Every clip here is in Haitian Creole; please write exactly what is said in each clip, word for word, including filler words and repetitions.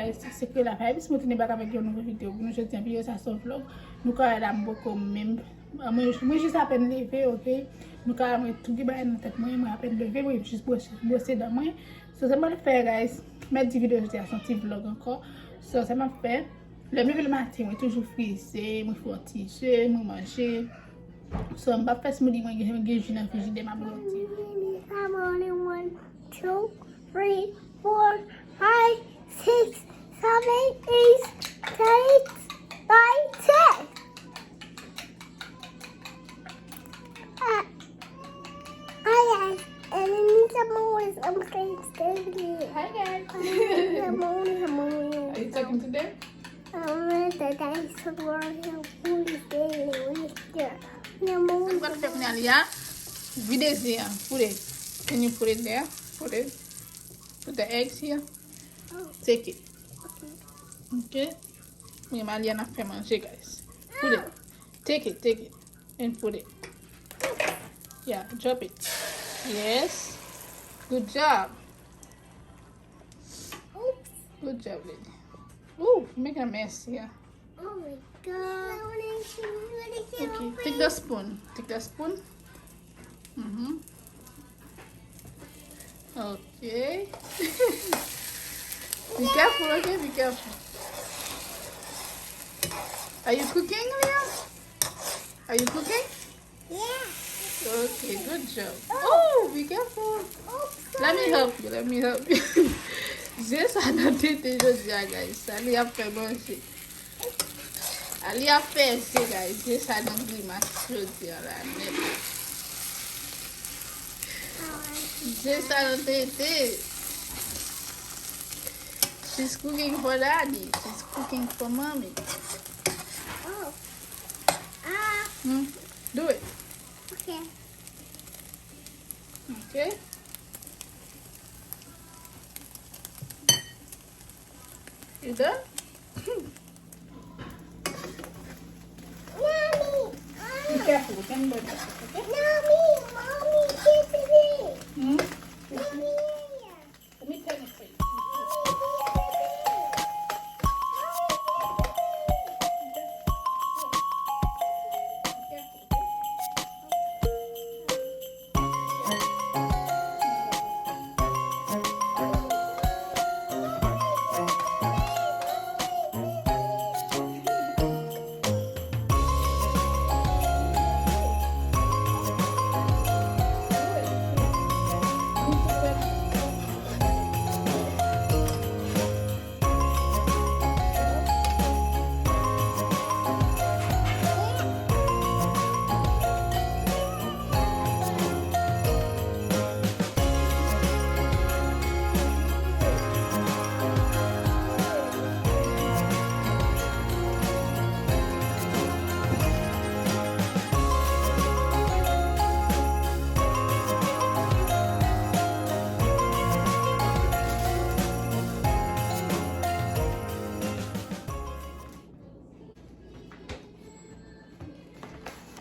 Guys, se ke la fè, epi si mwen tounen bak avèk yon nouvo videyo pou nou jodi a, videyo sa se yon vlog. Nou ka wè la m poko menm, mwen, mwen jis apèn leve, oke? Nou ka wè mwen tou gen bagay nan tèt mwen, mwen apèn leve, mwen jis bwose, bwose dan mwen. So, sa m ap fè, guys, mèt di videyo jodi a se yon ti vlog ankò. So, sa m ap fè, lè m leve le maten, mwen toujou frize, mwen fè yon ti je, mwen manje. So, m p ap fè smoothie, mwen gen, gen ji nan frijidè, m ap bwè yon ti. I'm only one, two, three, four, five, six, seven, eight, ten, nine, ten. Uh, hi guys, and in the morning I'm going to stay here. Hi guys. I'm only, I'm only. Are you talking to them? Um, the guys who are here, who is there, who is there? Sa m pral fè kounye a, Lia? Vide ze a. Put it. Can you put it there? Put it. Put the eggs here. Take it. Ok. Wi, Malia n ap fè manje, guys. Put it. Take it, take it. And put it. Yeah, drop it. Yes. Good job. Good job, lady. Ooh, making a mess here. Oh my God. Okay, take the spoon. Take the spoon. Mm-hmm. Okay. Be careful, okay? Be careful. Are you cooking, Leah? Are you cooking? Yeah. Okay, good job. Oh, be careful. Oops, sorry. Let me help you. Let me help you. Je sa nan tete jodi a, guys. Sa li ap fè manje. A li ap fè je, guys. Je sa nan grimas jodi a la nèt. Je sa nan tete. She's cooking for daddy. She's cooking for mommy. Oh. Ah. Hmm. Do it. Okay. Okay. You done? Mommy, be careful, don't break it, okay? Mommy, mommy, kiss me. Hmm? Mommy. Let me turn it for you.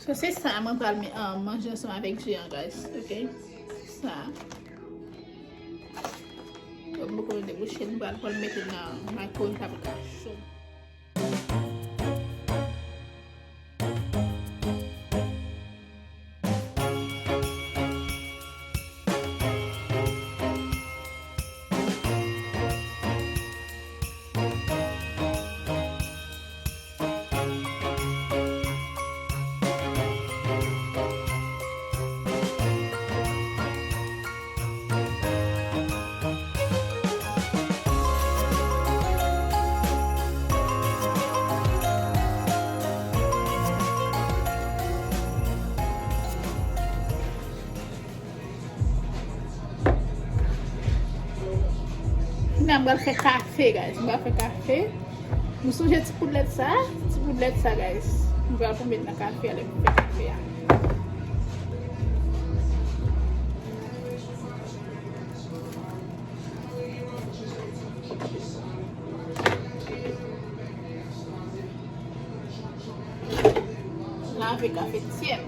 So, se sa mwen pral me-, ah, manje ansanm avèk je an, guys. Ok? Sa. Bon, mwen poko debouche, nou pral, pral mete nan microwave, sa pral ka cho. Kounye a m pral fè kafe, guys. M pral fè kafe. Nou sonje ti poud lèt sa? Ti poud lèt sa, guys. M pral pou met nan kafe a lè m fè kafe a. Lave kafe tyèm.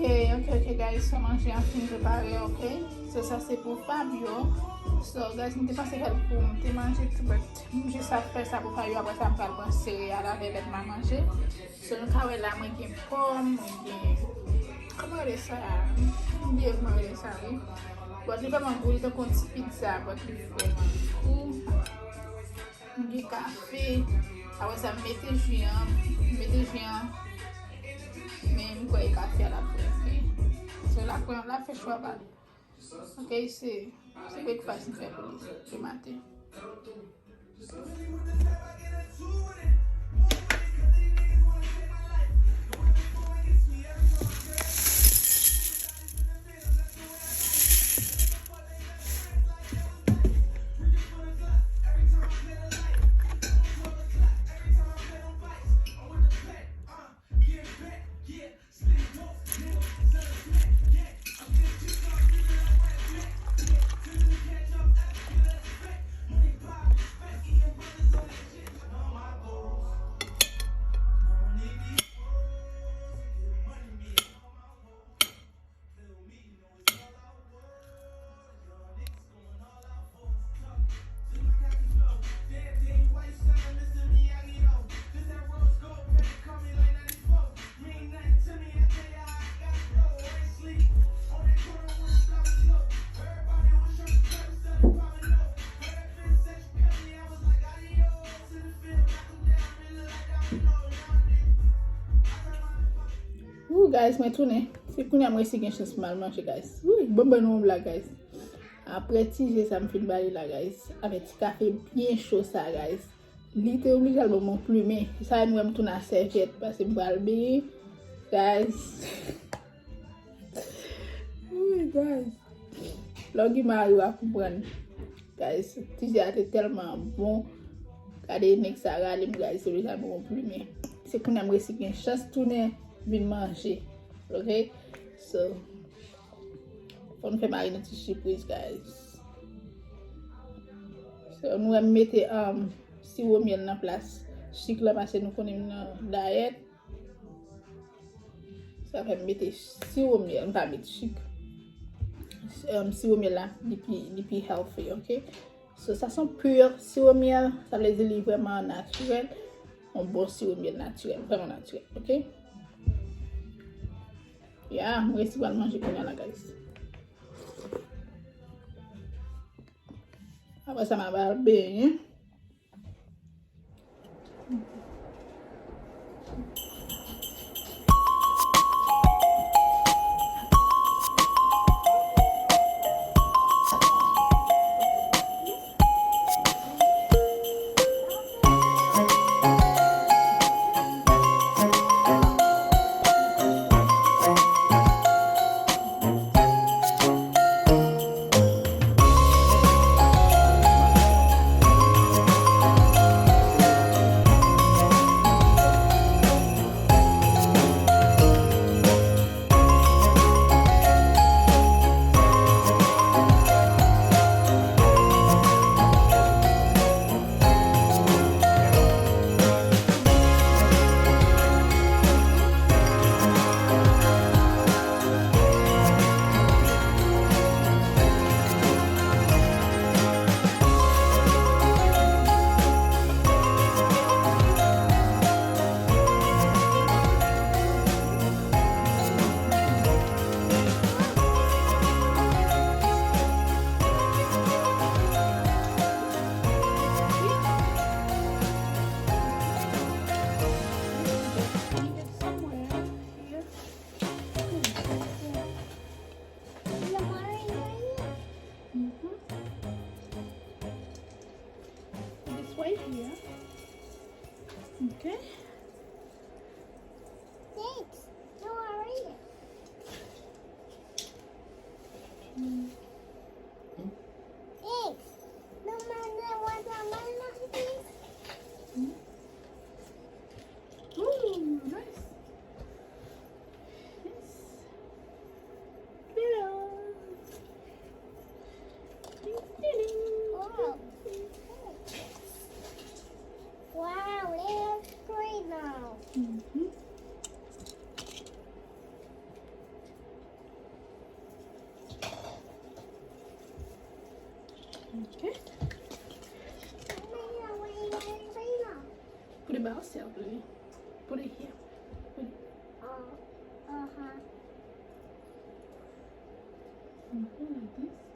Ok, ok, ok, guys, so manje an fin prepare, ok? So, sa se pou Fabio. So, guys, m te panse fè l pou m te manje tou, but m jis ap fè sa pou Fabio, apre sa m pral pran sereyal avè lè m a manje. So, nou ka wè la, mwen gen pòm, mwen gen, kòman rele sa? M bliye kòman rele sa, wi. But li vrèman gou, li tankou yon ti pizza, but li vrèman gou. M gen kafe. Apre sa, m mete ji an. M mete ji an. Men m kwè e kafe a l ap fè, ok? So, l ap pran, l ap fè chwa pa l. Ok, se, se breakfast m fè pou li, se maten. Ooh, guys, mwen tounen. Se kounye a m resi gen chans pou m al manje, guys. Ooh, bon, ban nou yon blag, guys. Apre ti je sa m fin ba li la, guys. Avèk ti kafe byen cho sa, guys. Li te oblije al ban mwen plimen. Sa nou wè m tounen a sèvyèt, paske m pral benyen. Guys. Ooh, guys. Lè w gen mari w a konprann. Guys, ti je a te tèlman bon. Gade nèg sa rale m, guys, se deja bon plimen. Se kounye a m resi gen chans tounen vin manje. Ok? So, fò n fè mari nou ti sipriz, guys. So, nou wè m mete, um, siwo myèl nan plas sik la, paske nou konnen m nan dayèt. Sa fè m mete siwo myèl, m pa met sik. Um, siwo myèl la, li pi, li pi healthy, ok? So, sa se yon pur siwo myèl, sa vle di li vrèman natirèl. Yon bon siwo myèl natirèl, vrèman natirèl, ok? Ya, m resi pral manje kounye a la, guys. Apre sa, m a ba l benyen. This way here. Okay. Thanks. No worry. Mm. Thanks. No, Mama, want a Mama, please? Mm. Ooh, nice. Yes. Hello. Wow. Wow, little tree. Put it by yourself, Lily. Put it here. Put it. Uh huh. Mhm, like this.